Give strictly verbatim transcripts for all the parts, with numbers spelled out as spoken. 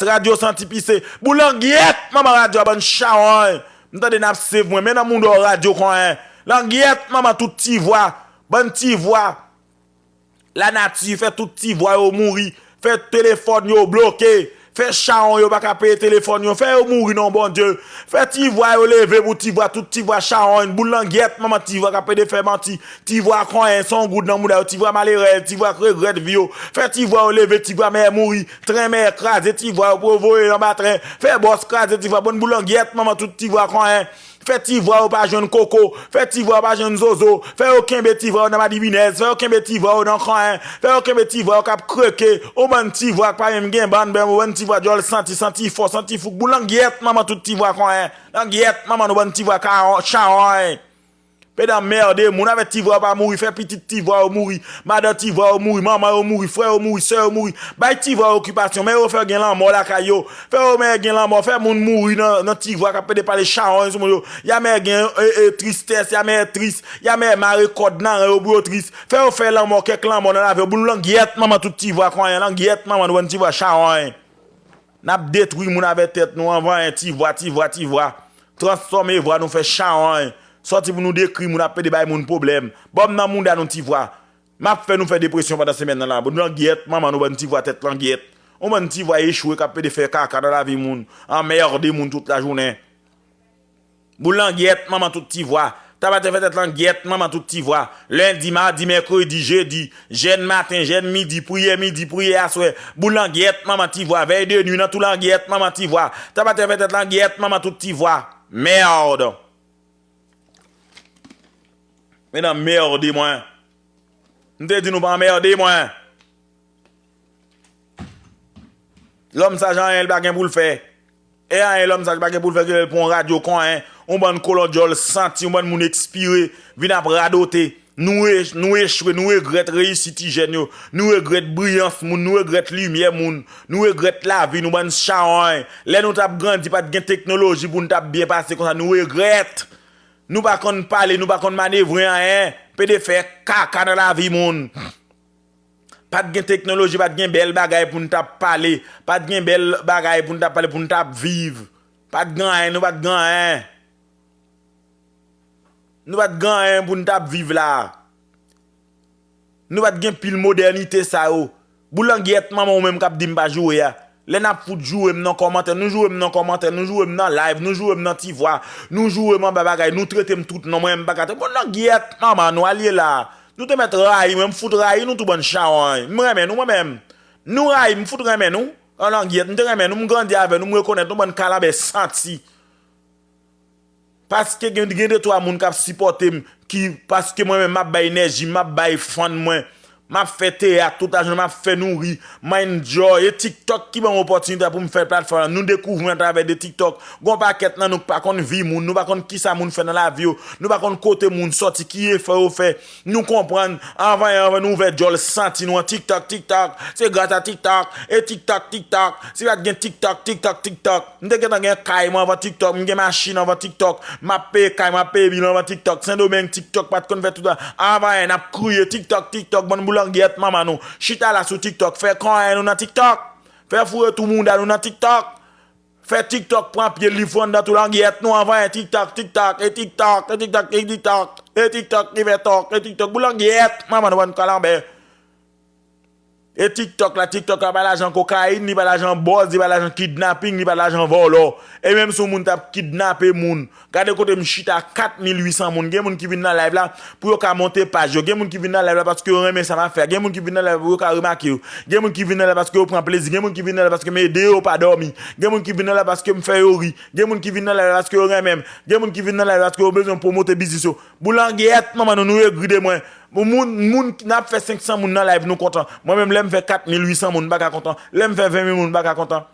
radyo santi pise. Boul langyèt manman radyo a, bann chawony. M tande n ap save mwen, men nan mouda w radyo konyen. Langyèt manman tout ti vwa, bann ti vwa. Lanati fè tout ti vwa yo mouri, fè telefòn yo bloke, fè chawony yo pa ka peye telefòn yo, fè yo mouri non Bondye. Fè ti vwa yo leve pou ti vwa, tout ti vwa chawony, boul langyèt manman ti vwa k ap pede fè manti, ti vwa konyen san goud nan mouda yo, ti vwa malerèz, ti vwa k regrèt vi yo. Fè ti vwa yo leve, ti vwa mè mouri, tren mè kraze ti vwa yo pou yo voye yo anba tren. Fè bòs kraze ti vwa, bann boul langyèt manman tout ti vwa konyen. Fè ti vwa yo pa jwenn koko, fè ti vwa yo pa jwenn zozo, fè yo kenbe ti vwa yo nan madibinèz, fè yo kenbe ti vwa yo nan konyen, fè yo kenbe ti vwa yo k ap kreke, yon bann ti vwa k pa menm gen bann, ben, yon bann ti vwa djòl santi, santi fò, santi fouk, boul langyèt manman tout ti vwa konyen, langyèt manman nou bann ti vwa ka-, chawony. Pedan mède moun avè ti vwa yo pa mouri, fè pitit ti vwa yo mouri, madan ti vwa yo mouri, manman yo mouri, frè yo mouri, sè yo mouri, bay ti vwa yo okipasyon, men yo fè gen lanmò lakay yo, fè yo men gen lanmò, fè moun mouri nan, nan ti vwa k ap pede pale chawony sou moun yo, ya men gen e, e, tristès, ya men tris, ya men mare kòd nan ren yo pou yo tris, fè yo fè lanmò, kèk lanmò nan lavi yo, boul langyèt manman tout ti vwa konyen, langyèt manman nou bann ti vwa chawony. N ap detwi moun avè tèt nou an vanyen ti vwa, ti vwa, ti vwa. Transfòme vwa nou fè chawony. Sòti pou nou dekri moun ap pede bay moun pwoblèm. Ban m nan mouda nou ti vwa. M ap fè nou fè depresyon pandan semèn nan la. Boul langyèt manman nou bann ti vwa tèt langyèt. Yon bann ti vwa echwe k ap pede fè kaka nan lavi moun. Anmède moun tout lajounen. Boul langyèt manman tout ti vwa. Tabatè fè tèt langyèt manman tout ti vwa. Lendi, madi, mèkredi, jedi, jèn maten, jèn midi, priyè midi, priyè aswè. Boul langyèt manman ti vwa. Vèy de nwi nan tou langyèt manman ti vwa. Tabatè fè tèt langyèt manman tout ti vwa. Mède. Medanm, mède mwen. M te di nou pa anmède mwen. Lòm saj anyen li pa gen pou l fè. E anyen lòm saj pa gen pou l fè, ke l pran radyo konyen, yon bann kolon djòl santi, yon bann moun ekspire, vin ap radote. Nou e-, nou echwe, nou regrèt reyisi ti jèn yo, nou regrèt briyans moun, nou regrèt limyè moun, nou regrèt lavi nou, bann chawony. Lè nou t ap grandi, pa t gen teknoloji pou n t ap byen pase konsa, nou regrèt. Nou pa konn pale, nou pa konn manevre anyen, pede fè kaka nan lavi moun. Pa t gen teknoloji, pa t gen bèl bagay pou n t ap pale, pa t gen bèl bagay pou n t ap pale, pou n t ap viv. Pa t gen anyen, nou pa t gen anyen. Nou pa t gen anyen pou n t ap viv la. Nou pa t gen pil modènite sa yo. Boul langyèt manman w menm k ap di m pa joure a. Lè n ap fout joure m nan kòmantè, nou joure m nan kòmantè, nou joure m nan live, nou joure m nan ti vwa, nou joure m anba bagay, nou trete m tout non, mwen menm m pa ka trete. Boul langyèt manman nou, al ye la. Nou te mèt rayi mwen, m fout rayi nou tou bann chawony. M renmen nou mwen menm. Nou rayi m, m fout renmen nou. An langyèt, m te renmen nou, m grandi avè nou, m rekonèt nou bann kalanbè santi. Paske gen, gen de twa moun k ap sipòte m, ki, paske mwen menm m ap bay enèji, m ap bay fann mwen, m ap fè teyat tout lajounen, m ap fè nou ri, m enjoy. E TikTok ki ban m opòtinite pou m fè platfòm lan. Nou dekouvri m atravè de TikTok. Gon pakèt nan nou k pa konn vi moun, nou pa konn kisa moun fè nan lavi yo, nou pa konn kote moun sòti, ki efò yo fè. Nou konprann, anvan, anvan nou ouvè djòl santi nou an TikTok, TikTok, se gras a TikTok, e TikTok, TikTok. Si pa t gen TikTok, TikTok, TikTok. M te gentan gen kay mwen anvan TikTok, m gen machin anvan TikTok, m ap peye kay, m ap peye bil anvan TikTok. Sendomeng, TikTok pa t konn fè tout sa. Anvan, n ap kriye TikTok, TikTok, bann boulangyèt manman nou. Chita la sou TikTok, fè konyen nou nan TikTok. Fè foure tou mouda nou nan TikTok. Fè TikTok pran pye l, li fou anndan tou langyèt nou anvan, e TikTok, TikTok, e TikTok, e TikTok, e TikTok, e TikTok, e TikTok, boul langyèt manman nou bann kalanbè. E TikTok la, TikTok la pa lajan kokayin, li pa lajan bòz, li pa lajan kidnaping, li pa lajan vòlò. E menm si yon moun t ap kidnape moun, gade kote m chita, kat mil uit san moun. Gen moun ki vin nan live la pou yo ka monte paj yo. Gen moun ki vin nan live la paske yo renmen sa m ap fè. Gen moun ki vin nan live la pou yo ka remake yo. Gen moun ki vin nan live la paske yo pran plezi. Gen moun ki vin nan live la paske m ede yo pa dòmi. Gen moun ki vin nan live la paske m fè yo ri. Gen moun ki vin nan live la paske yo renmen m. Gen moun ki vin nan live la paske yo bezwen pwomote biznis yo. Boulangyèt manman nou, nou egri de mwen. Moun, moun, n ap fè senk san moun nan live, nou kontan. Mwen menm, lè m fè kat mil uit san moun, m pa ka kontan. Lè m fè ven mil moun, m pa ka kontan.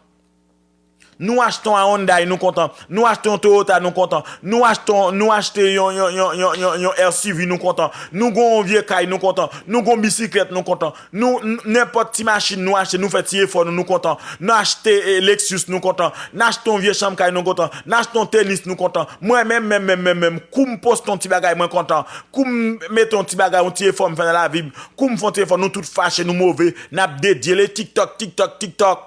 Nou achte yon Hyundai, nou kontan. Nou achte yon Toyota, nou kontan. Nou achte yon, nou achte yon, yon, yon, yon, yon, yon S U V, nou kontan. Nou gon yon vye kay, nou kontan. Nou gon bisiklèt, nou kontan. Nou, n-, nenpòt ti machin nou achte, nou fè ti efò nou, nou kontan. Nou achte, eh, Lexus, nou kontan. N achte yon vye chanm kay, nou kontan. N achte yon tenis, nou kontan. Mwen menm, menm, menm, menm, menm, kou m poste yon ti bagay, mwen kontan. Kou m mete yon ti bagay, yon ti efò m fè nan lavi m. Kou m fè yon ti efò, nou tout fache, nou move. N ap dedye l. E TikTok, TikTok, TikTok.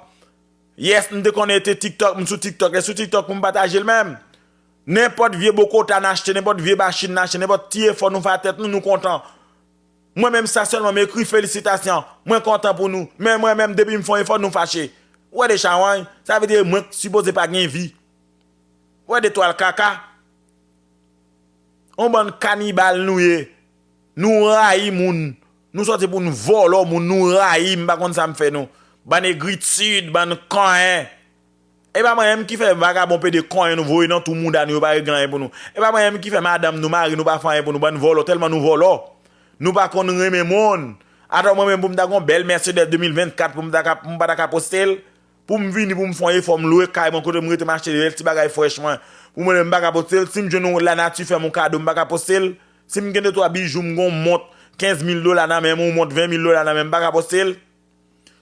Yes, m te konnen te TikTok, m sou TikTok, e sou TikTok pou m pataje l menm. Nenpòt vye bokota n achte, nenpòt vye machin n achte, nenpòt ti efò nou fè a tèt nou, nou kontan. Mwen menm sa sèlman m ekri felisitasyon. Mwen kontan pou nou. Men mwen menm depi m fè yon efò nou fache. Ou wè de chawony, sa vle di mwen sipoze pa gen vi. Ou wè de twal kaka. On bann kanibal nou ye. Nou rayi moun. Nou sòti pou n vòlò moun, nou rayi, m pa konn sa m fè nou. Bann egritid, bann konyen. E pa mwen menm ki fè vagabon pede konyen nou voye nan twou mouda nou, yo pa regle anyen pou nou. E pa mwen menm ki fè madanm nou, mari nou pa fè anyen pou nou, bann vòlò, tèlman nou vòlò. Nou pa konn renmen moun. Atò mwen menm pou m ta gon bèl Mercedes de mil vennkat pou m ta ka, pou m pa ta ka poste l. Pou m vini, pou m fè yon efò, m lwe kay mwen kote m rete, m achte bèl ti bagay frèch mwen. Pou mwen menm m pa ka poste l, si m jwenn yon lanati fè m yon kado, m pa ka poste l. Si m gen de twa bijou, m gon mont kenz mil dola nan men m, yon mont ven mil dola nan men m, m pa ka poste l.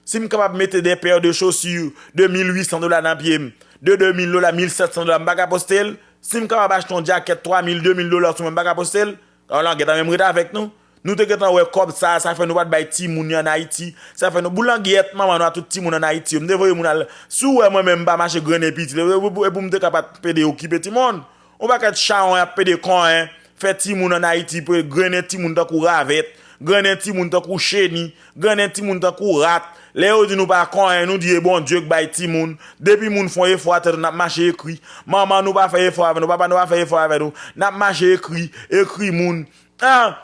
Si m kapab mete de pè de chosi de mil uit san dola nan pye m, de de mil dola, mil sèt san dola, m pa ka poste l. Si m kapab achte yon djakèt twa mil, de mil dola sou mwen, m pa ka poste l. Yon langèt, ann menm ret avèk nou. Nou te gentan wè kòb sa, sa fè nou pa t bay timoun yo ann Ayiti. Sa fè nou, boulangyèt manman nou a tout timoun ann Ayiti yo. M te voye moun al, si w wè mwen menm m pa mache grennen pitit, e pou, e pou m te ka pa t pede okipe timoun. Yon pakèt chawony ap pede konyen, fè timoun ann Ayiti, pe-, grennen timoun tankou ravèt, grennen timoun tankou cheni, grennen timoun tankou rat. Lè yo di nou pa konyen, nou di e Bondye k bay timoun. Depi moun fè yon efò atè nou, n ap mache ekri. Manman nou pa fè efò avè nou, papa nou pa fè efò avè nou. N ap mache ekri, ekri moun. An!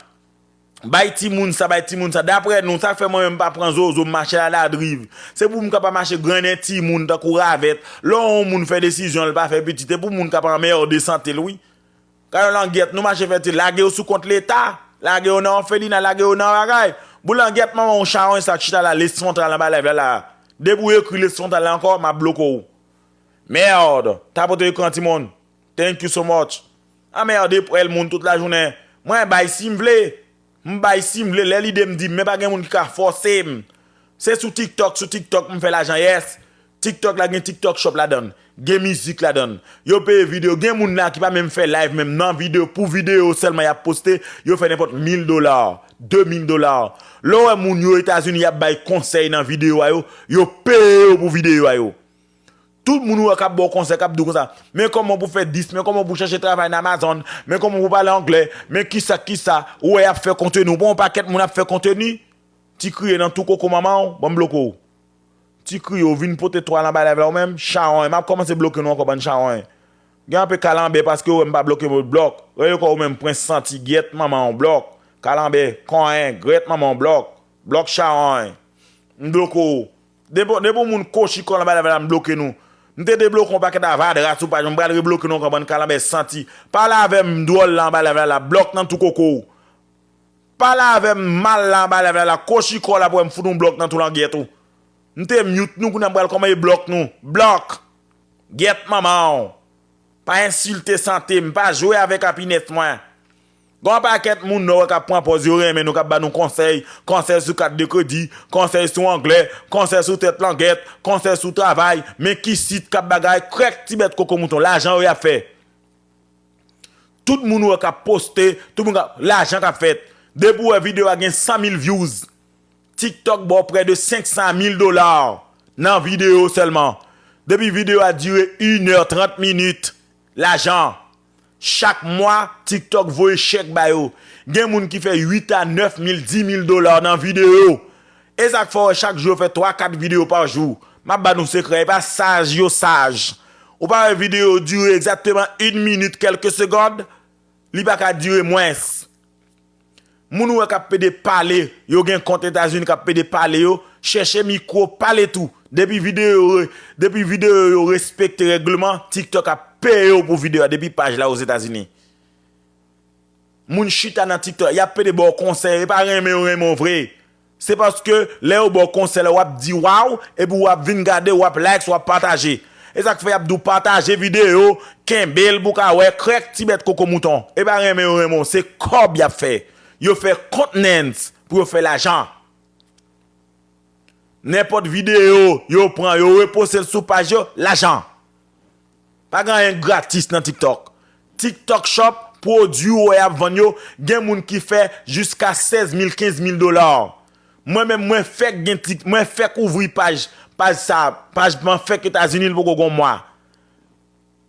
Bay timoun sa, bay timoun sa. Daprè nou, sa k fè mwen menm m pa pran zozo, m mache aladriv. Se pou m ka pa mache grennen timoun tankou ravèt. Lè yon moun fè desizyon, l pa fè pitit, se pou moun ka pa anmède sante l, wi. Kay yon langyèt, nou mache fè ti, lage yo sou kont Leta. Lage yo nan òfelina, lage yo nan bagay. Boulangyèt manman w chawony sa k chita la, Les Frontales anba live la la. Depi w ekri Les Frontales la ankò, m ap bloke w. Merde, tapote ekran timoun. Thank you so much. Anmède pwèl moun tout lajounen. Mwen bay si m vle. M bay si m vle. Lè lide m di m, men pa gen moun ki ka fòse m. Se sou TikTok, sou TikTok m fè lajan, yes. TikTok la gen TikTok Shop ladann. Gen mizik ladann. Yo peye videyo. Gen moun la ki pa menm fè live menm nan videyo. Pou videyo sèlman y ap poste, yo fè nenpòt mil dola, de mil dola. Lè w wè moun yo Etazini y ap bay konsèy nan videyo a yo, yo peye yo pou videyo a yo. Tout moun ou wè k ap ba w konsèy, k ap di w konsa, men kòman pou fè dis, men kòman pou chèche travay nan Amazon, men kòman pou pale anglè, men kisa, kisa, ou wè y ap fè konteni, ou pa wè yon pakèt moun ap fè konteni, ti kriye nan tou koko manman w, ban m bloke w. Ti kriye, ou vin pote twal anba live la ou menm, chawony, m ap kòmanse bloke nou ankò bann chawony. Gen anpe kalanbè paske ou wè m pa bloke m, blòk. Rele kò ou menm, prens santi, gyèt manman w, blòk. Kalanbè, konyen, gyèt manman w, blòk. Blòk chawony. M bloke w. Depi, depi yon moun kochi kò l anba live la, m bloke nou. M te debloke yon pakèt avadra sou paj mwen, m pral rebloke nou ankò bann kalanbè santi. Pale avè m dwòl la anba live la, la, blòk nan tou koko w. Pale avè m mal la anba live la, la, kochi kò w la pou wè m fout yon blòk nan tou langyèt ou. M te mute nou, kounye a m pral kòmanse blòk nou. Blòk! Gyèt manman w! Pa ensilte sante m, pa jwe avèk apinès mwen. Gon pakèt moun nou wè k ap pran pòz yo renmen nou, k ap ba nou konsèy, konsèy sou kat de kredi, konsèy sou anglè, konsèy sou tèt langèt, konsèy sou travay, men ki sit k ap bagay, krèk ti bèt koko mouton, lajan yo y ap fè. Tout moun ou wè k ap poste, tout moun k ap, lajan k ap fèt. Depi w wè videyo a gen san mil views, TikTok ba w près de senk san mil dola nan videyo sèlman. Depi videyo a dire inè, trant minit, lajan. Chak mwa, TikTok voye chèk ba yo. Gen moun ki fè uit a nèf mil, dis mil dola nan videyo. E sa k fè w wè chak jou yo fè twa, kat videyo pa jou. M ap ba nou sekrè, e pa saj yo saj. Ou pa wè videyo yo dire egzakteman yon minit, kèlke segond? Li pa ka dire mwens. Moun ou wè k ap pede pale, yo gen kont Etazini k ap pede pale yo, chèche mikwo, pale tou. Depi videyo yo re-, depi videyo yo respekte règleman, TikTok ap peye w pou videyo a depi paj la Ozetazini. Moun chita nan TikTok, y ap pede ba w konsèy, e pa renmen yo renmen w vre. Se paske lè yo ba w konsèy la, w ap di waw, epi w ap vin gade, w ap like, w ap pataje. E sa k fè y ap di w pataje videyo, kenbe l pou w ka wè, krèk ti bèt koko mouton. E pa renmen yo renmen w, se kòb y ap fè. Yo fè kont nèns pou yo fè lajan. Nenpòt videyo yo pran, yo reposte l sou paj yo, lajan. Pa gen anyen gratis nan TikTok. TikTok Shop, pwodui ou wè y ap vann yo, gen moun ki fè jiska sèz mil, kenz mil dola. Mwen menm, mwen fèk gen Tik-, mwen fèk ouvri paj, Paj sa, paj m fèk Etazini, li poko gon mwa.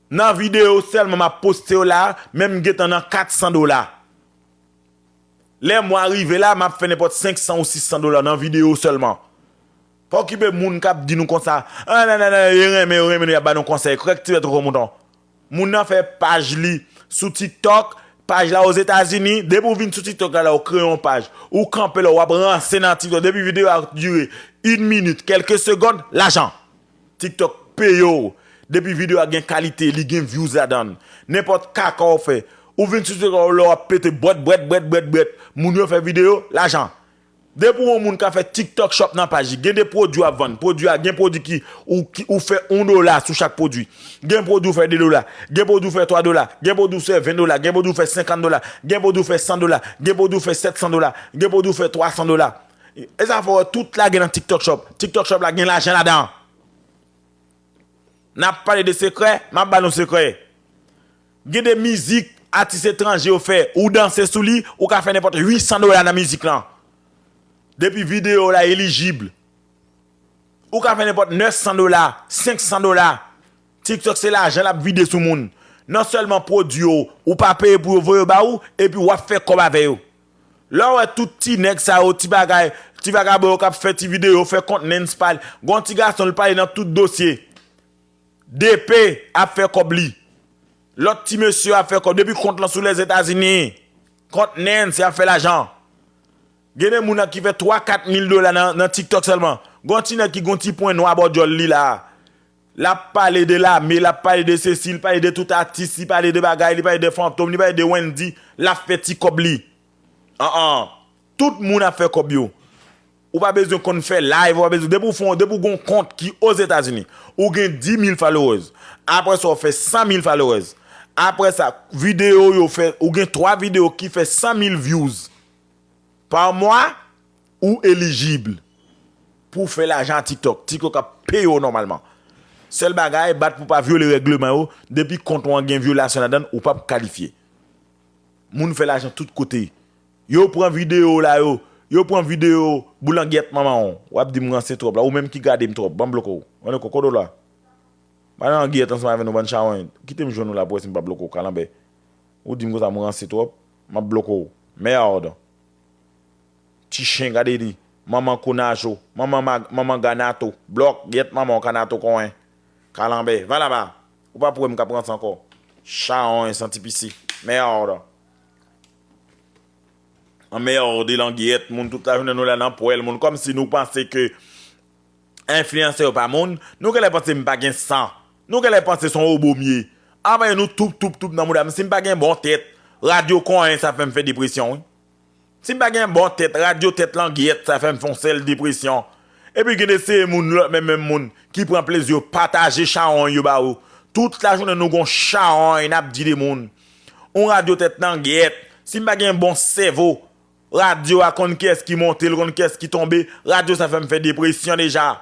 Nan videyo sèlman m ap poste yo la, men m gentan nan kat san dola. Lè mwa rive la, m ap fè nenpòt senk san ou sis san dola nan videyo sèlman. Pa okipe moun k ap di nou konsa, ah, nan, nan, nan, yo renmen, yo renmen nou, y ap ba nou konsèy. Krèk ti bèt koko mouton. Moun nan fè paj li sou TikTok, paj la Ozetazini. Depi w vin sou TikTok la, la, ou kreye yon paj. Ou kanpe la, w ap ranse nan TikTok. Depi videyo a dire yon minit, kèlke segonn, lajan. TikTok peye w. Depi videyo a gen kalite, li gen views ladan l. Nenpòt kaka w fè. Ou vin sou TikTok la, w ap pete bwèt, bwèt, bwèt, bwèt, bwèt. Moun yo fè videyo, lajan. Depi w yon moun ka fè TikTok shop nan paj li, gen de pwodui w ap vann. Pwodui a, gen pwodui ki ou, ki ou fè yon dola sou chak pwodui. Gen pwodui ou fè de dola. Gen pwodui ou fè twa dola. Gen pwodui ou fè ven dola. Gen pwodui ou fè senkant dola. Gen pwodui ou fè san dola. Gen pwodui ou fè sèt san dola. Gen pwodui ou fè twa san dola. E sa fè w wè tout lage nan TikTok shop. TikTok shop la gen lajan ladan. N ap pale de sekrè, m ap ba nou sekrè. Gen de mizik atis etranje yo fè, ou danse sou li, ou ka fè nenpòt uit san dola nan mizik lan. Depi videyo la elijib, ou ka fè nenpòt nèf san dola, senk san dola. TikTok se lajan l ap vide sou moun. Non sèlman pwodui yo, ou pa peye pou yo voye yo ba ou, epi w ap fè kòb avè yo. Lè w wè tout ti nèg sa yo, ti bagay, ti vagabon yo k ap fè ti videyo, fè kont Nens pale. Gon ti gason, l pale nan tout dosye. D P ap fè kòb li. Lòt ti mesye ap fè kòb. Depi kont lan sou Lèzetazini, kont Nens, y ap fè lajan. Gen de moun nan ki fè twa, kat mil dola nan, nan TikTok sèlman. Gon ti nèg ki gon ti pwen nwa bò djòl li la. L ap pale de lame, l ap pale de sesi, l pale de tout atis, li pale de bagay, li pale de Fantom, li pale de Wendy, l ap fè ti kòb li. An an. Tout moun ap fè kòb yo. Ou pa bezwen konn fè live, ou pa bezwen, depi w fè, depi w gon kont ki Ozetazini, ou gen dis mil followers. Apre sa, w fè san mil followers. Apre sa, videyo yo fè, ou gen twa videyo ki fè san mil views pa mwa, ou elijib pou fè lajan a TikTok. TikTok ap peye w nòmalman. Sèl bagay, bat pou pa vyole règleman yo. Depi kont ou an gen vyolasyon ladan l, ou p ap kalifye. Moun fè lajan tout kote. Yo pran videyo la, yo, yo pran videyo boulangyèt manman w. W ap di m ranse twòp la. Ou menm ki gade m twòp, ban m bloke w. Ann kokodo la. Madan Langyèt ansanm avè nou bann chawony. Kite m jwenn ou la pou wè si m pa bloke w kalanbè. Ou di m konsa m ranse twòp, m ap bloke w. Merde. Ti chen gade li. Manman konajo. Manman mag, manman ganato. Blòk, gyèt manman w kanato konyen. Kalanbè. Va laba. Ou pa pou wè m k ap ranse ankò. Chawony santi pisi. Merde. Anmède Langyèt, moun tout lajounen nou la nan pwèl, moun kòmsi nou panse ke enfliyansè yo pa moun, nou genlè panse m pa gen san. Nou genlè panse se yon obo m ye. Anmède nou toup, toup, toup nan mouda m. Si m pa gen bon tèt, radyo konyen sa fè m fè depresyon, wi. Si m pa gen bon tèt, radyo tèt Langyèt sa fè m fè yon sèl depresyon. Epi gen de seri moun, lòt menm, menm moun, ki pran plezi yo pataje chawony yo ba ou. Tout lajounen nou gon chawony n ap di de moun. Yon radyo tèt Langyèt. Si m pa gen bon sèvo, radyo a konn kiyès ki monte, l konn kiyès ki tonbe. Radyo sa fè m fè depresyon deja.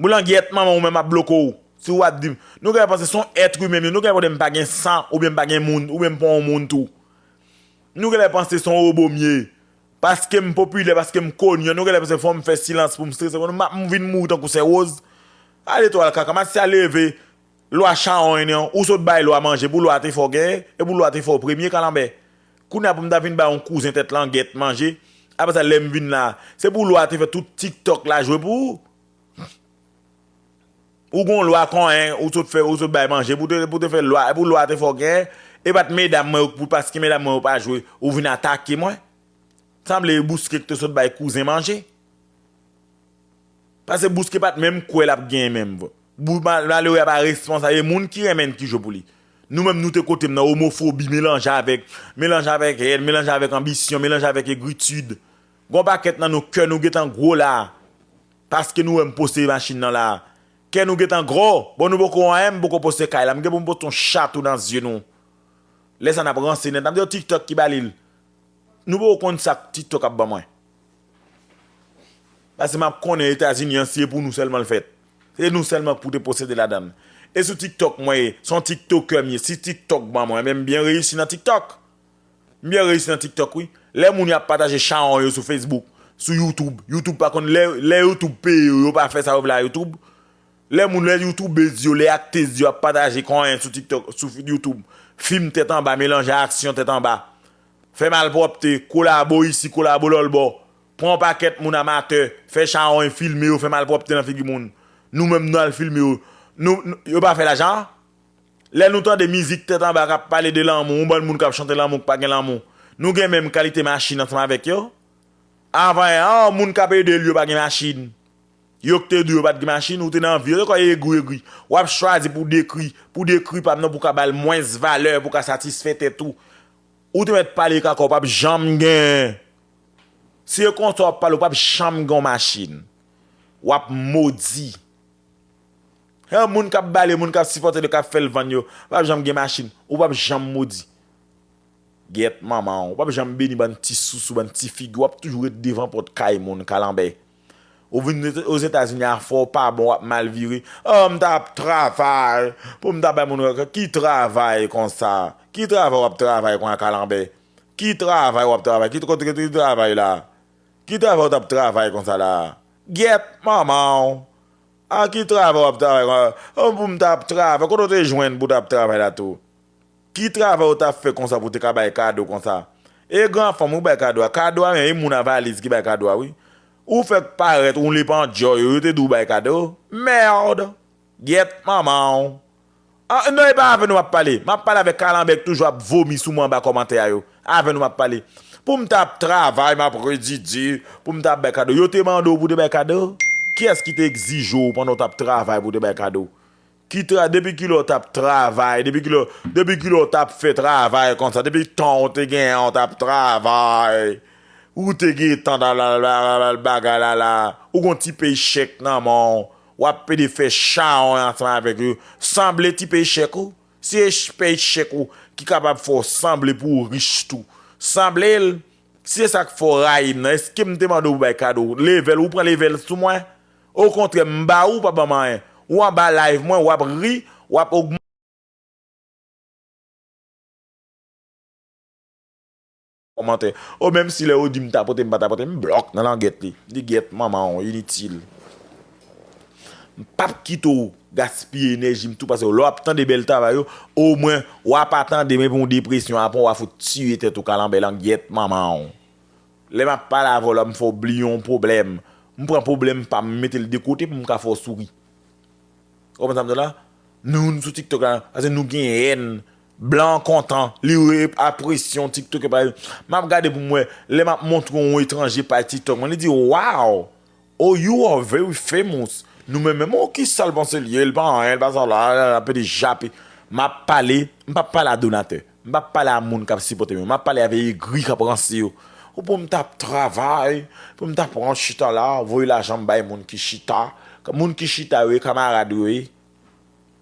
Boulangyèt manman ou menm ap bloke w. Si w ap di m, nou genlè panse se yon èt imen m ye, nou genlè panse m pa gen san, oubyen m pa gen moun, oubyen m pa yon moun tou. Nou genlè panse se yon obo m ye. Paske m popilè, paske m koni, nou genlè panse fò m fè silans pou m strese. M ap vin mouri tankou sè Woz. Ale twal kaka, m ap si a leve. Lwa chawony an, ou sot bay lwa manje pou lwa te fè w genyen, e pou lwa te fè w premye kalanbè. Kounye a pou m ta vin bay yon kouzen tèt Langyèt manje, apre sa lè m vin la, se pou lwa te fè tout TikTok la jwe pou ou. Ou gon lwa konyen, ou sot fè, ou sot bay manje, pou te, pou te fè lwa, e pou lwa te fè w genyen, e pa t medam mwen yo, pou, paske medam mwen yo pa jwe, ou vin atake mwen. Sanble e Bouske ki te sot bay kouzen manje. Paske Bouske pa t menm kwè l ap genyen menm. Bou-, ma-, malere a pa responsab, e moun ki renmen n ki jwe pou li. Nou menm nou te kote m nan omofobi melanje avèk, melanje avèk hèn, melanje avèk anbisyon, melanje avèk egritid. Gon pakèt nan nou kè nou gentan gwo la. Paske nou wè m poste machin nan la. Kè nou gentan gwo. Bon nou poko anyen, m poko poste kay la. M gen pou m poste yon chato nan zye nou. Lè sa n ap ranse nèt. N ap di yo TikTok ki ba li l. Nou poko konn sa TikTok ap ban mwen. Paske m ap konnen Etazini an, se pou nou sèlman l fèt. Se nou sèlman k pou te posede ladan l. E sou TikTok mwen ye, se yon tiktokè m ye. Si TikTok ban mwen, men m byen reyisi nan TikTok. M byen reyisi nan TikTok, wi. Lè moun yo ap pataje chawony yo sou Facebook, sou YouTube. YouTube pa konn lè, lè YouTube peye yo, yo pa fè sa yo vle a YouTube. Lè moun, lè youtubez yo, lè aktris yo ap pataje konyen sou TikTok, sou YouTube, fim tèt anba, melanje aksyon tèt anba, fè malpwòpte, kolabo isi, kolabo lòlbò, pran yon pakèt moun amatè, fè chawony, filme yo, fè malpwòpte nan figi moun. Nou menm nou al filme yo. Nou, nou, yo pa fè lajan? Lè nou tande mizik tèt anba k ap pale de lanmou, yon bann moun k ap chante lanmou k pa gen lanmou, nou gen menm kalite machin ansanm avèk yo? Avan yè, oh, moun k ap ede l yo pa gen machin. Yo k te di w yo pa t gen machin, ou te nan vi, yo te kwè egri, egri. W ap chwazi pou dekri, pou dekri pa m nan, pou ka ba l mwens valè, pou ka satisfè tèt ou. Ou te mèt pale kaka, w p ap janm gen. Si e konsa w ap pale, w p ap janm gen yon machin. W ap modi. Yon moun k ap bale, moun k ap sipòte l, k ap fè l vann yo, p ap janm gen machin. Ou p ap janm modi. Gyèt manman w. W p ap janm beni bann ti sousou, bann ti figi. W ap toujou ret devan pòt kay moun, kalanbè. Ou vin Ozetazini a fè w pa bon, w ap mal vire. Oh, m t ap travay pou m ta bay moun. Ki travay konsa? Ki travay w ap travay konsa, kalanbè? Ki travay w ap travay? Ki, ki, ki travay la? Ki travay w t ap travay konsa la? Gyèt manman w. A ki travay w ap travay konsa? Oh, pou m t ap travay. Kote w te jwenn pou w t ap travay la tou? Ki travay ou t ap fè konsa pou te ka bay kado konsa? E gran fanm ou bay kado a. Kado a, men e moun a valiz ki bay kado a, wi. Ou fèk parèt, ou lepandyò yo, yo te di w bay kado. Merde! Gyèt manman w. Ah, non, e pa avè nou m ap pale. M ap pale avèk kalanbè k toujou ap vomi sou mwen anba kòmantè a yo. Avè nou m ap pale. Pou m t ap travay, m ap redidi, pou m t ap bay kado. Yo te mande w pou te bay kado? Kiyès ki te egzije w pandan w t ap travay pou te bay kado? Ki tra-, depi kilè w t ap travay, depi kilè, depi kilè w t ap fè travay konsa, depi tan w te genyen an w t ap travay, ou te gentan bagay la la, ou gon ti pey chèk nan men w, w ap pede fè chawony ansanm avèk yo, sanble ti pey chèk ou, se pey chèk ou ki kapab fè w sanble pou w rich tou, sanble l. Si se sa k fè w rayi m nan, èske m te mande w pou bay kado? Leve l, ou pran leve l sou mwen? Okontrè, m ba ou, ou pa ban m anyen. Ou anba live mwen, w ap ri, w ap ogmante kòmantè. O, menm si lè yo di m tapote, m pa tapote, m blòk nan langèt li. Li gyèt manman w, initil. M p ap kite w gaspiye enèji m tou, paske lè w ap tande bèl travay yo, omwen w ap pa tande m epi yon depresyon apre w a fout tiye tèt ou kalanbè langyèt manman w. Lè m ap pale avè w la, m fè w bliye yon pwoblèm. M pran pwoblèm pa m, m mete l de kote pou m ka fè w souri. Ou konprann sa m di w la? Nou, nou sou TikTok la, paske nou gen èn. Blan kontan, li re-, apresye yon TikTok pa. M ap gade pou m wè, lè m ap montre yon etranje paj TikTok mwen, li di, "Wow! Oh, you are very famous." Nou menm, menm, oh, kisa l panse l ye? L pa anyen, l pa sa la, la, la, pede jape. M ap pale, m p ap pale a donatè. M p ap pale a moun k ap sipòte m yo. M ap pale avè egri k ap ranse yo. Ou pou m t ap travay, pou m t ap pran chita la, voye lajan m bay moun ki chita. Moun ki chita yo, e kamarad yo ye.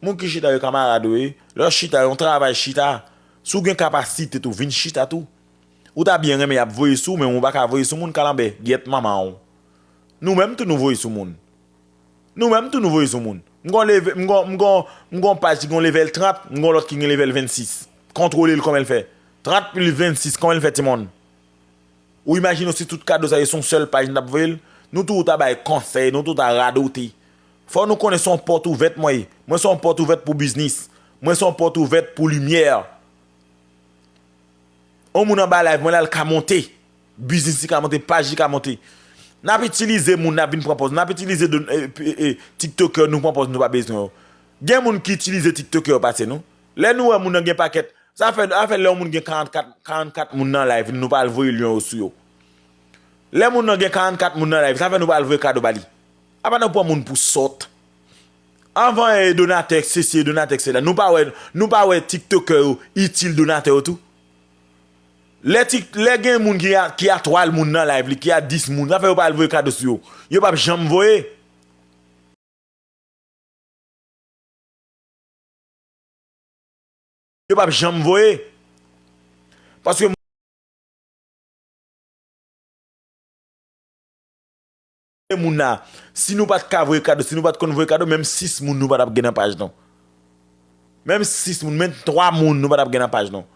Moun ki chita yo kamarad ou ye. Lè w chita, yon travay chita. Si w gen kapasite tou, vin chita tou. Ou ta byen renmen y ap voye sou ou, men ou pa ka voye sou moun kalanbè. Gyèt manman w. Nou menm tou nou voye sou moun. Nou menm tou nou voye sou moun. M gon leve-, m gon, m gon, m gon paj ki gon level trant, m gon lòt ki gen level vennsis. Kontwole l kòman l fè. Trant plis vennsis, kòman l fè, timoun? Ou imajine w si tout kado sa yo se yon sèl paj n t ap voye l? Nou tou ta bay konsèy, nou tou ta radote. Fò nou konnen se yon pòt ouvèt mwen ye. Mwen se yon pòt ouvèt pou biznis. Mwen se yon pòt ouvèt pou limyè. Yon moun anba live mwen la, l ka monte. Biznis li ka monte, paj li ka monte. N ap itilize moun, n ap vin pran pòz. N ap itilize de, e, e, e, tiktokè nou pran pòz nou pa bezwen yo. Gen moun ki itilize tiktokè yo pase nou. Lè nou wè moun nan gen pakèt, sa fè, sa fè lè yon moun gen karannkat, karannkat moun nan live li, nou pa al voye lyen yo sou yo. Lè moun nan gen karannkat moun nan live, sa fè nou pa al voye kado ba li. Apa nou pran moun pou sòt? Anvan e donatè, sesi e donatè, et cetera. Nou pa wè, nou pa wè tiktokè yo itil donatè yo tou? Lè tik-, lè gen moun ki a, ki a twa moun nan live li, ki a dis moun, sa fè yo pa al voye kado sou yo. Yo p ap janm voye. Yo p ap janm voye. Paske moun nan, si nou pa t ka voye kado, si nou pa t konn voye kado, menm sis moun nou pa t ap gen nan paj nou. Menm sis moun, menm twa moun nou pa t ap gen nan paj nou.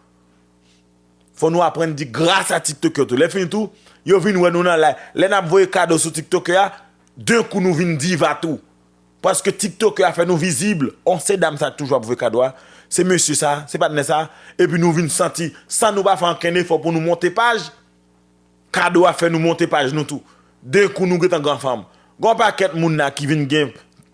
Fò nou aprann di gras a TikToker tou. Lè fini tou, yo vin wè nou nan live. Lè n ap voye kado sou TikToker a, d'un coup nou vin diva tou. Paske TikToker a fè nou vizib. On se dam sa toujou ap voye kado a. Se mesye sa, se patnè sa. Epi nou vin santi, san nou pa fè ankenn efò pou nou monte paj, kado a fè nou monte paj nou tou. D'un coup nou gentan gran fanm. Gon pakèt moun la ki vin gen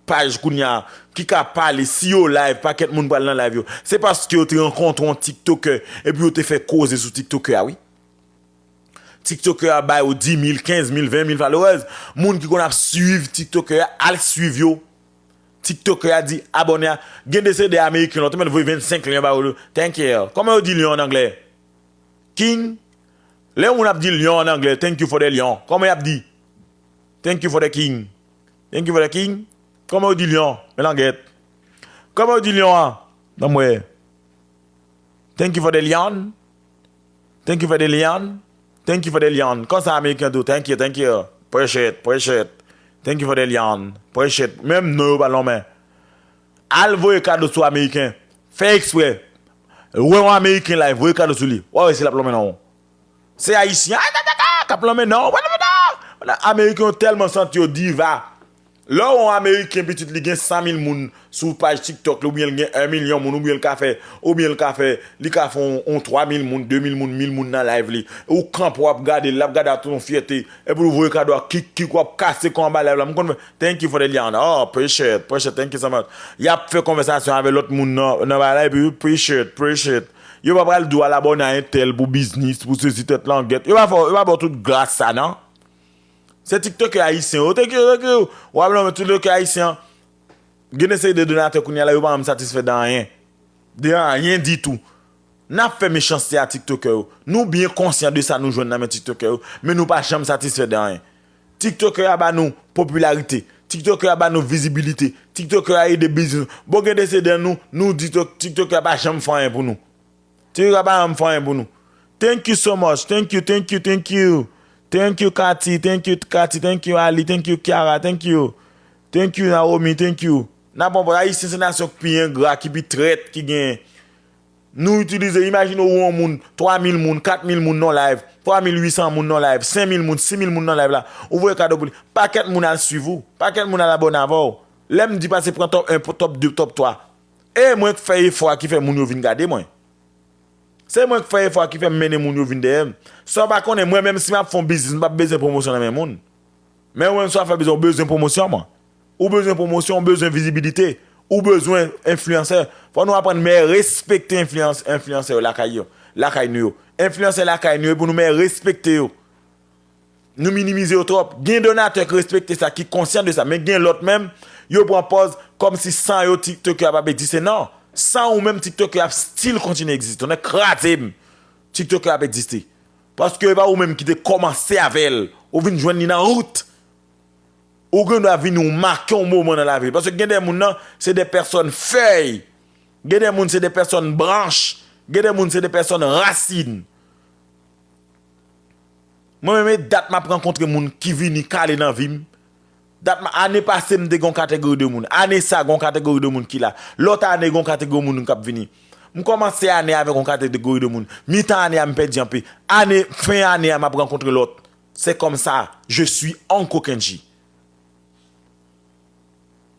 paj kounye a, ki ka pale, si yo live, pakèt moun pral nan live yo. Se paske yo te rankontre yon TikToker, epi yo te fè koze sou TikToker a, wi. TikToker a ba yo dis mil, kenz mil, ven mil followers. Moun ki konn ap swiv TikToker a, al swiv yo. TikToker a di abòne a. Gen de se de ameriken, lòt mèt voye vennsenk lyon ba yo. Thank you. Kòman yo di lyon an anglè? King. Lè yon moun ap di lyon an anglè, thank you for the lion. Kòman y ap di? Thank you for the king. Thank you for the king. Kòman yo di lyon? Men langèt. Kòman yo di lyon an? Ban m wè. Thank you for the lion. Thank you for the lion. Thank you for the lion. Konsa ameriken tou, thank you, thank you. Appreciate, appreciate. Thank you for the lion. Appreciate. Menm non yo pa lonmen. Al voye kado sou ameriken. Fè eksprè. Wè yon ameriken live, voye kado sou li. W a wè si l ap lonmen non w. Se ayisyen, ay, ta, ta, ta, k ap lonmen non w. W a lonmen non w. Ameriken yo tèlman santi yo diva. Lè w wè yon ameriken pitit li gen san mil moun sou paj TikTok li, oubyen l gen en milyon moun, oubyen l ka fè, oubyen l ka fè, li ka fè yon, yon twa mil moun, de mil moun, mil moun nan live li. Ou kanpe w ap gade l, l ap gade ak tout yon fyète. Epi w voye kado a, kik, kik, w ap kase kò anba live la. M konn fè, thank you for the lion. Oh, appreciate, appreciate, thank you so much. Y ap fè konvèsasyon avè lòt moun nan, nan bagay la, epi appreciate, appreciate. Yo pa pral di w al abòne a entèl pou biznis, pou sesi tèt langèt. Yo pa fè, yo pa ba w tout gras sa, non. Se TikToker ayisyen yo. Thank you, thank you. W ap lonmen TikToker ayisyen an. Gen de seri de donatè kounye a la, yo pa janm satisfè de anyen. De anyen ditou. N ap fè mechanste a TikToker yo. Nou byen konsyan de sa nou jwenn nan men TikToker yo, men nou pa janm satisfè de anyen. TikToker a ba nou popilarite. TikToker a ba nou vizibilite. TikToker a ede biznis. Bon, gen de seri de nou, nou di TikTok-, TikToker a pa janm fè anyen pou nou. Ti Riga pa janm fè anyen pou nou. Thank you so much. Thank you, thank you, thank you. Thank you, Cathy. Thank you, Cathy. Thank you, Ali. Thank you, Kiara. Thank you. Thank you, Naomi. Thank you. N ap pran pòz. Ayisyen se nasyon k pi engra, ki pi trèt, ki genyen. Nou itilize, imajine w yon moun, twa mil moun, kat mil moun nan live, twa mil uit san moun nan live, senk mil moun, sis mil moun nan live la. Ou voye kado pou li. Pakèt moun al swiv ou. Pakèt moun al abòne avè w. Lè m di pase pran top en, top de, top twa. E mwen k fè efò a ki fè moun yo vin gade mwen. Se mwen k fè efò a ki fè m mennen moun yo vin dèyè m. Sa w pa konnen, mwen menm si m ap fè yon biznis, m p ap bezwen pwomosyon nan men moun. Men ou menm sa w ap fè biznis, ou bezwen pwomosyon, mwen. Ou bezwen pwomosyon, ou bezwen vizibilite, ou bezwen enfliyansè. Fò nou aprann men respekte enfliyans-, enfliyansè yo lakay yo, lakay nou yo. Enfliyansè lakay nou yo, pou nou men respekte yo. Nou minimize yo twòp. Gen donatè ki respekte sa, ki konsyan de sa, men gen lòt menm, yo pran pòz kòmsi san yo TikTok yo ap ap egziste. Non, san ou menm TikTok yo ap still kontinye egziste. Tonnè kraze m. TikTok yo ap egziste. Paske e pa ou menm ki te kòmanse avè l. Ou vin jwenn li nan wout. Ou gen dwa vini ou make yon moman nan lavi l. Paske gen de moun nan, se de pèsòn fèy. Gen de moun, se de pèsòn branch. Gen de moun, se de pèsòn rasin. Mwen menm, e dat m ap rankontre moun ki vini kale nan vi m. Dat m, ane pase, m te gen yon kategori de moun. Ane sa, gen yon kategori de moun ki la. Lòt ane, gen yon kategori moun k ap vini. M kòmanse ane avèk yon kategori de moun. Mitan ane a, m pèdi anpe. Ane, fen ane a, m ap rankontre lòt. C'est comme ça, je suis Uncle Kendji.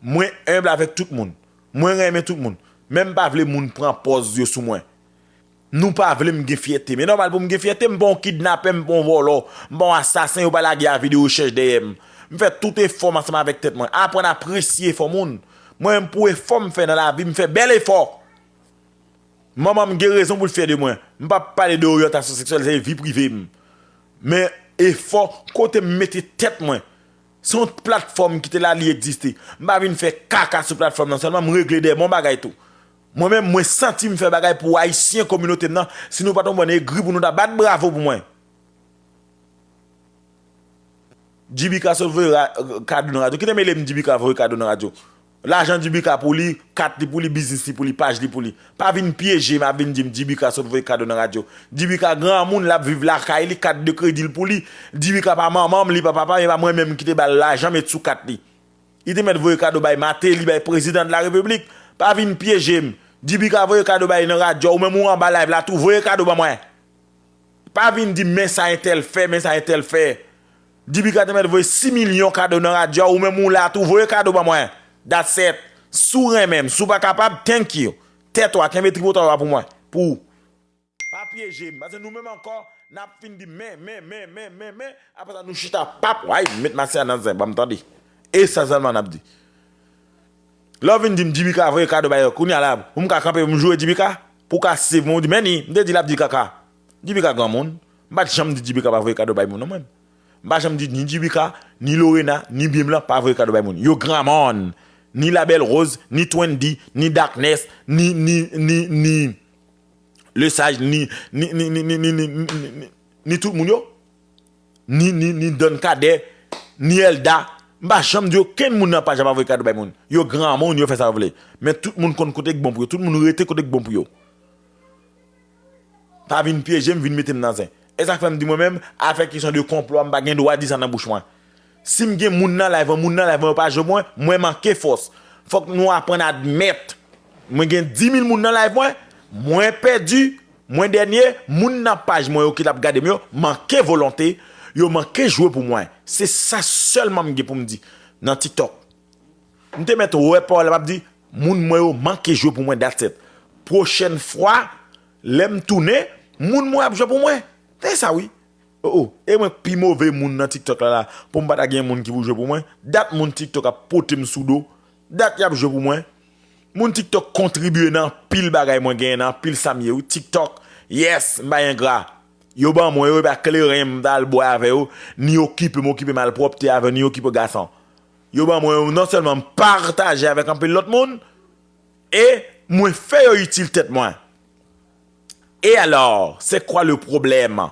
Mwen enb avèk tout moun. Mwen renmen tout moun. Men m pa vle moun pran pòz yo sou mwen. Nou pa vle m gen fyète. Men nòmal pou m gen fyète, m pa yon kidnapè, m pa yon vòlò, m pa yon asasen, yo pa lage avi de rechèch dèyè m. M fè tout efò m ansanm avèk tèt mwen. Aprann apresye efò moun. Mwen menm pou efò m fè nan lavi, m fè bèl efò. Manman m gen rezon pou l fyè de mwen. M p ap pale de oryantasyon seksyèl, se vi prive m. Men efò, kote m mete tèt mwen. Se yon platfòm ki te la, li egziste. M pa vin fè kaka sou platfòm nan sèlman, m regle dèyè m yon bagay tou. Mwen menm, mwen santi m fè bagay pou Ayisyen, kominote m nan. Si nou pa t konprann egri pou nou ta bat bravo pou mwen. Djibika sot voye ra-, kado nan radyo. Kite mele m Djibika voye kado nan radyo. Lajan Djibika pou li, kat li pou li, biznis li pou li, paj li pou li. Pa vin pyeje m ap vin di m Djibika sot voye kado nan radyo. Djibika granmoun, l ap viv lakay li, kat de kredi l pou li. Djibika pa manman m, li pa papa m, e pa mwen menm ki te ba l lajan met sou kat li. Li te mèt voye kado bay Martelly, bay prezidan de la repiblik. Pa vin pyeje m. Djibika voye kado bay nan radyo, ou menm ou anba live la tou, voye kado ban mwen. Pa vin di m men sa entèl fè, men sa entèl fè. Djibika te mèt voye sis milyon kado nan radyo a, ou menm ou la tou, voye kado ban mwen. That's it. Si w renmen m, si w pa kapab, thank you. Tèt ou a, kenbe tripotay ou a pou mwen. Pou ou. Pa pyeje m, paske nou menm ankò, n ap fin di men, men, men, men, men, men, apre sa nou chita, pap, way, met masye a nan zen, ban m tande. E sa sèlman n ap di. Lè w vin di m Djibika voye kado bay yo, kounye a la, pou m ka kanpe pou m joure Djibika, pou w ka save mwen, ou di, men ni, m te di l ap di kaka. Djibika granmoun, m pa t janm di Djibika pa voye kado bay moun non mwen. M pa janm di ni Djibika, ni Lorena, ni Byen Blan pa voye kado bay moun. Yo granmoun, ni La Belle Rose, ni Twendy, ni Darkness, ni, ni, ni, ni, Lesage, ni, ni, ni, ni, ni, ni, ni, ni, ni, ni tout moun yo. Ni, ni, ni Don Cadet, ni Elda. M pa janm di okenn moun nan paj la pa voye kado bay moun. Yo granmoun, yo fè sa yo vle. Men tout moun konn kote k bon pou yo. Tout moun rete kote k bon pou yo. Pa vin pyeje m, vin mete m nan zen. E sa k fè m di mwen menm, afè kesyon de konplo a, m pa gen dwa di sa nan bouch mwen. Si m gen moun nan live mwen, moun nan live mwen yo pa jwe pou mwen, mwen manke fòs. Fòk nou aprann admèt. Mwen gen dis mil moun nan live mwen, mwen pèdi, mwen dènye, moun nan paj mwen yo ki t ap gade m yo, manke volonte, yo manke jwe pou mwen. Se sa sèlman m gen pou m di nan TikTok. M te mèt wè pawòl la, m ap di, moun mwen yo manke jwe pou mwen, that's it. Pwochèn fwa, lè m tounen, moun mwen ap jwe pou mwen. Se sa wi. Oh, oh. E mwen k pi move moun nan TikTok la, la. Pou m pa ta gen moun ki pou jwe pou mwen. Dat moun TikTok ap pote m sou do. Dat y ap jwe pou mwen. Moun TikTok kontribye nan anpil bagay mwen genyen, nan anpil sa m ye wi. TikTok, yes, m pa engra. Yo ban mwen yo, e pa kleren m ta al bwè avè yo, ni okipe m, okipe malpwòpte avè yo, ni okipe gason. Yo ban mwen yo, non sèlman m pataje avèk anpil lòt moun, e mwen fè yo itil tèt mwen. E alò, c'est quoi le problème?